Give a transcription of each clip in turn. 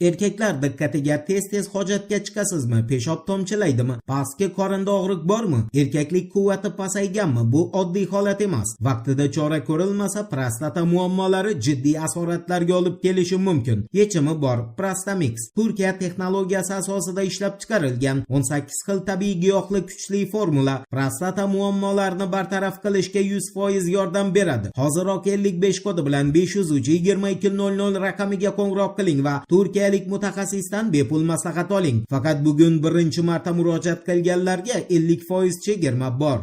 Erkaklar diqqatiga: tez-tez hojatga chiqasizmi? Peshob tomchilaydimi? Pastki qorinda og'riq bormi? Erkaklik quvvati pasayganmi? Bu oddiy holat emas. Vaqtida chora ko'rilmasa, prostata muammolari jiddiy asoratlarga olib kelishi mumkin. Yechimi bor. Prostamix Turkiya texnologiyasi asosida ishlab chiqarilgan 18 xil tabiiy giyohli kuchli formula prostata muammolarini bartaraf qilishga 100% yordam beradi. Hoziroq 55 kodi bilan 503 22 00 raqamiga qo'ng'iroq qiling va turkiyalik mutaxassisdan bepul maslahat oling. Faqat bugun birinchi marta murojaat qilganlarga 50% chegirma bor.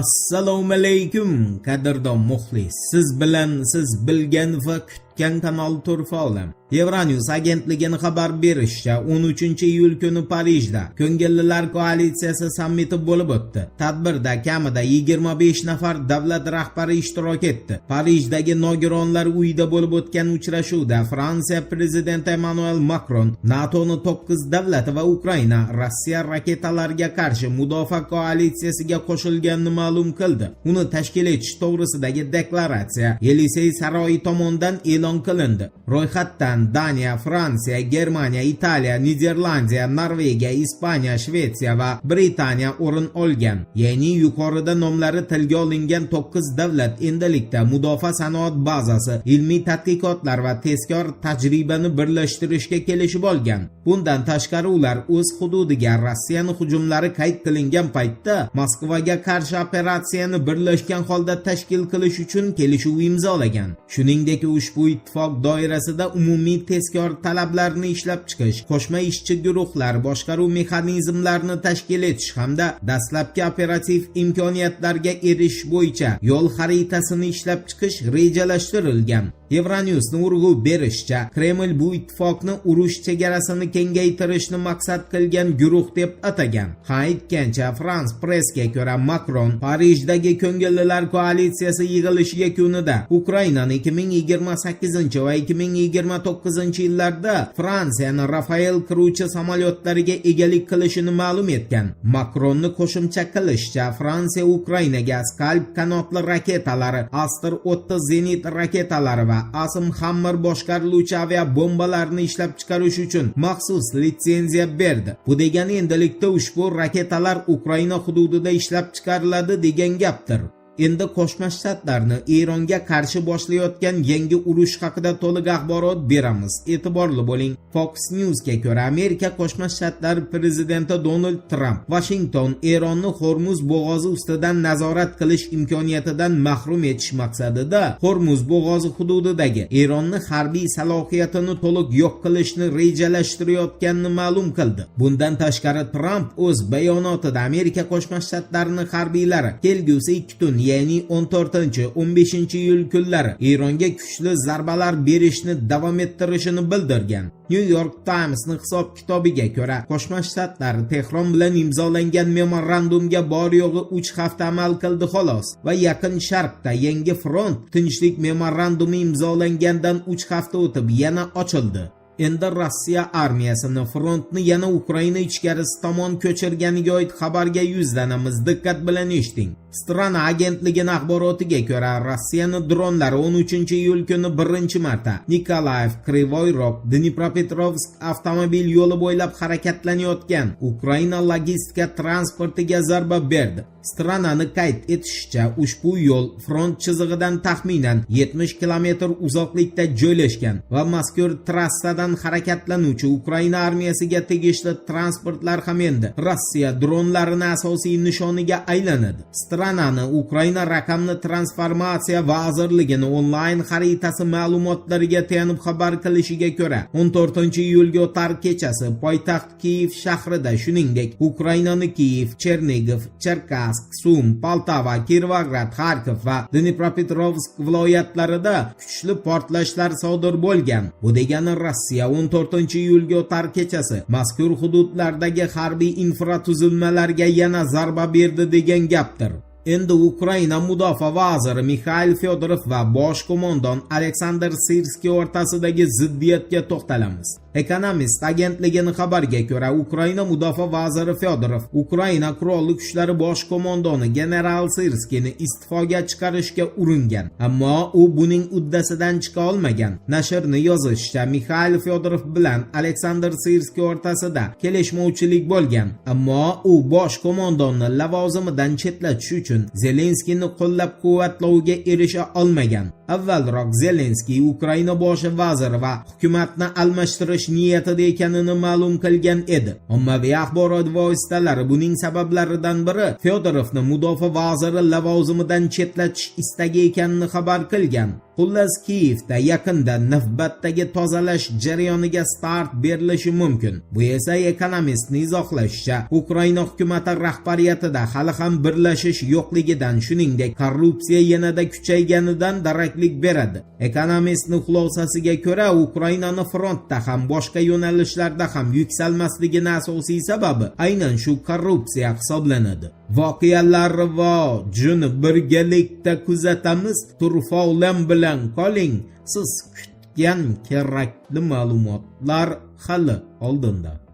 Assalomu alaykum, qadrdon muxlis. Siz bilan siz bilgan va kutgan kanal Turfa olam. Euronews agentligining xabar berishicha, 13-iyul kuni Parijda Ko'ngillilar koalitsiyasi sammiti bo'lib o'tdi. Tadbirda kamida 25 nafar davlat rahbari ishtirok etdi. Parijdagi nogironlar uyida bo'lib o'tgan uchrashuvda Fransiya prezidenti Emmanuel Makron NATOni 9 davlati va Ukraina Rossiya raketalariga qarshi mudofaa koalitsiyasiga qo'shilganini ma'lum qildi. Uni tashkil etish to'g'risidagi deklaratsiya Yelisey saroyi tomonidan e'lon qilindi. Ro'yxatdan Daniya, Fransiya, Germaniya, Italiya, Niderlandiya, Norvegiya, Ispaniya, Shvetsiya va Britaniya o'rin olgan. Ya'ni yuqorida nomlari tilga olingan 9 davlat endilikda mudofaa sanoat bazasi, ilmiy tadqiqotlar va tezkor tajribani birlashtirishga kelishib olgan. Bundan tashqari, ular o'z hududiga Rossiyani hujumlari qayd qilingan paytda Moskvaga qarshi operatsiyani birlashgan holda tashkil qilish uchun kelishuv imzolagan. Shuningdek, ushbu ittifoq doirasida umumiy tezkor talablarni ishlab chiqish, qo'shma ishchi guruhlar, boshqaruv mexanizmlarini tashkil etish hamda dastlabki operativ imkoniyatlarga erishish bo'yicha yo'l xaritasini ishlab chiqish rejalashtirilgan. Euronewsni urg'u berishicha, Kreml bu ittifoqni urush chegarasini kengaytirishni maqsad qilgan guruh deb atagan. Ha, aytgancha, France Pressga ko'ra, Makron Parijdagi Ko'ngillilar koalitsiyasi yig'ilishi yakunida Ukrainani 2028 va 2029 yillarda Fransiyani Rafael qiruvchi samolyotlariga egalik qilishini ma'lum etgan. Makronni qo'shimcha qilishicha, Fransiya Ukrainaga Scalp qanotli raketalari, Aster 30 zenit raketalari va ASM Hammer boshqariluvchi aviabombalarni ishlab chiqarish uchun maxsus litsenziya berdi. Bu degani, endilikda ushbu raketalar Ukraina hududida ishlab chiqariladi degan gapdir. Endi Qo'shma Shtatlarni Eronga qarshi boshlayotgan yangi urush haqida to'liq axborot beramiz. E'tiborli bo'ling. Fox Newsga ko'ra, Amerika Qo'shma Shtatlari prezidenti Donald Tramp Vashington Eronni Hormuz bo'g'ozi ustidan nazorat qilish imkoniyatidan mahrum etish maqsadida Hormuz bo'g'ozi hududidagi Eronni harbiy salohiyatini to'liq yo'q qilishni rejalashtirayotganini ma'lum qildi. Bundan tashqari, Tramp o'z bayonotida Amerika Qo'shma Shtatlarining harbiylari kelgusi 2 tun, ya'ni 14-15 iyul kunlari Eronga kuchli zarbalar berishni davom ettirishini bildirgan. New York Timesning hisob kitobiga ko'ra, Qo'shma Shtatlar Tehron bilan imzolangan memorandumga bor yo'g'i 3 hafta amal qildi, xolos, va Yaqin Sharqda yangi front tinchlik memorandumi imzolangandan 3 hafta o'tib yana ochildi. Endi Rossiya armiyasini frontni yana Ukraina ichkarisi tomon ko'chirganiga oid xabarga yuzlanamiz. Diqqat bilan eshiting. Strana agentligining axborotiga ko'ra, Rossiyani dronlari 13-iyul kuni birinchi marta Nikolaev, Krivoy Rog, Dnipropetrovsk avtomobil yo'li bo'ylab harakatlanayotgan Ukraina logistika transportiga zarba berdi. Stranani qayd etishicha, ushbu yo'l front chizig'idan taxminan 70 kilometr uzoqlikda joylashgan va mazkur trassadan harakatlanuvchi Ukraina armiyasiga tegishli transportlar ham endi Rossiya dronlarini asosiy nishoniga aylanadi. Stranani Ukraina raqamli transformatsiya vazirligini onlayn xaritasi ma'lumotlariga tayanib xabar qilishiga ko'ra, 14-iyulga o'tar kechasi poytaxt Kiyev shahrida, shuningdek, Ukrainani Kiyev, Chernigov, Cherkassk, Sum, Poltava, Kirovograd, Xarkov va Dnipropetrovsk viloyatlarida kuchli portlashlar sodir bo'lgan. Bu degani, Rossiya 14-iyulga o'tar kechasi mazkur hududlardagi harbiy infratuzilmalarga yana zarba berdi degan gapdir. Endi Ukraina mudofaa vaziri Mixail Fyodorov va bosh qo'mondon Aleksandr Sirskiy o'rtasidagi ziddiyatga to'xtalamiz. Economist agentligining xabariga ko'ra, Ukraina mudofaa vaziri Fyodorov Ukraina qurolli kuchlari bosh qo'mondoni general Sirskiyni iste'foga chiqarishga uringan, ammo u buning uddasidan chiqa olmagan. Nashrni yozishicha, Mixail Fyodorov bilan Aleksandr Sirskiy o'rtasida kelishmovchilik bo'lgan, ammo u bosh qo'mondonni lavozimidan chetlatish uchun Zelenskiyni qo'llab-quvvatlovga erisha olmagan. Avvalroq Zelenskiy Ukraina bosh vaziri va hukumatni almashtirish niyatida ekanini ma'lum qilgan edi. Ommaviy axborot vositalari buning sabablaridan biri Fyodorovni mudofaa vaziri lavozimidan chetlatish istagi ekanini xabar qilgan. Xullas, Kiyevda yaqinda navbatdagi tozalash jarayoniga start berilishi mumkin. Bu esa, Economistni izohlashicha, Ukraina hukumati rahbariyatida hali ham birlashish yo'qligidan, shuningdek, korrupsiya yanada kuchayganidan daraklik beradi. Economistning xulosasiga ko'ra, Ukrainani frontda ham, boshqa yo'nalishlarda ham yuksalmasligini asosiy sababi aynan shu korrupsiya hisoblanadi. Voqealar rivojini birgalikda kuzatamiz. Turfa olam bilan qoling. Siz kutgan kerakli ma'lumotlar hali oldinda.